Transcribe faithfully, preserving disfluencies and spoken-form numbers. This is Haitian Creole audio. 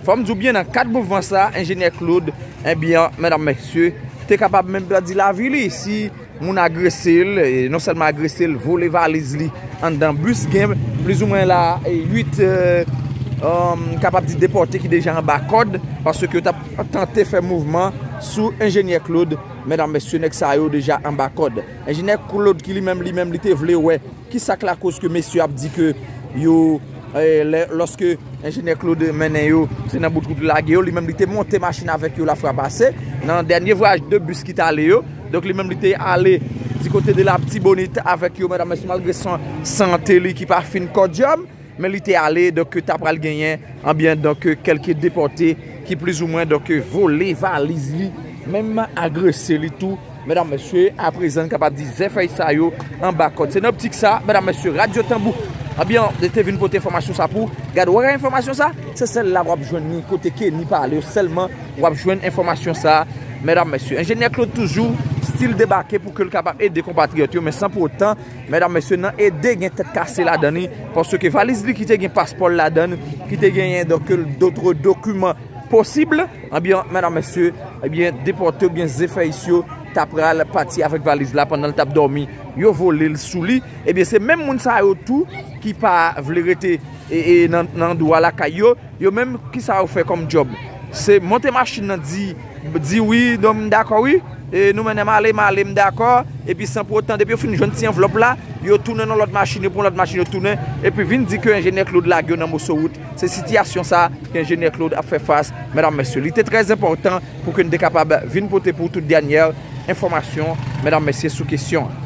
Fò m di w byen, nan kad mouvman sa, enjenyè Claude, ebyen, medam, mesye, te kapab menm pèdi lavi li si moun agrese l, e non sèlman agrese l, vole valiz li anndan bis. Gen plizoumwen la, e, uit, e, um, kapab di depòte ki deja anba kòd, paske yo t ap tante fè mouvman sou enjenyè Claude. Medam, mesye, nèg sa yo deja anba kòd. Enjenyè Claude ki li menm, li menm, li te vle wè ki sa k lakoz ke mesye ap di ke yo, e, lè, lòske enjenyè Claude mennen yo, se nan bout wout lage yo, li menm li te monte machin avèk yo lafwa pase, nan dènye vwayaj de bis ki t ale yo. Donk li menm li te ale di kote de Latibonit avèk yo, medam, mesye, malgre san, sante li ki pa fin kòdyòm, men li te ale, donk ta pral genyen, ebyen, donk, kèlke depòte ki plizoumwen, donk, vole valiz li, menm agrese li tou. Medam, mesye, aprezan, n kapab di zèfèy sa yo anba kòd. Se nan optik sa, medam, mesye, Radyo Tanbou, ebyen, te vin pote enfòmasyon sa pou w. Gad, w wè enfòmasyon sa? Se sèl la w ap jwenn li kote Kenny pale yo sèlman w ap jwenn enfòmasyon sa, medam, mesye. Enjenyè Claude toujou still debake pou ke l kapab ede konpatriyòt yo, men san pou otan, medam, mesye, nan ede gen tèt kase ladan li, paske valiz li ki te gen paspò l ladan l, ki te genyen, donk, dòt dokiman posib, ebyen, medam, mesye, ebyen, depòte oubyen zefèyis yo ta pral pati avèk valiz la pandan l t ap dòmi, yo vole l sou li. Ebyen, se menm moun sa yo tou ki pa vle rete, e, e, nan, nan andwa lakay yo, yo menm, ki sa yo fè kòm djòb? Se monte machin nan, di, di wi, donk m dakò wi, e, nou mennen m ale, m ale, m dakò, epi san pou otan, depi yo fin jwenn ti anvlòp la, yo tounen nan lòt machin, yo pran lòt machin, yo tounen, epi vin di ke enjenyè Claude lage yo nan moso wout. Se sitiyasyon sa ke enjenyè Claude ap fè fas, medam, mesye. Li te trè enpòtan pou ke n te kapab vin pote pou w tout dènyè enfòmasyon, medam, mesye, sou kesyon an.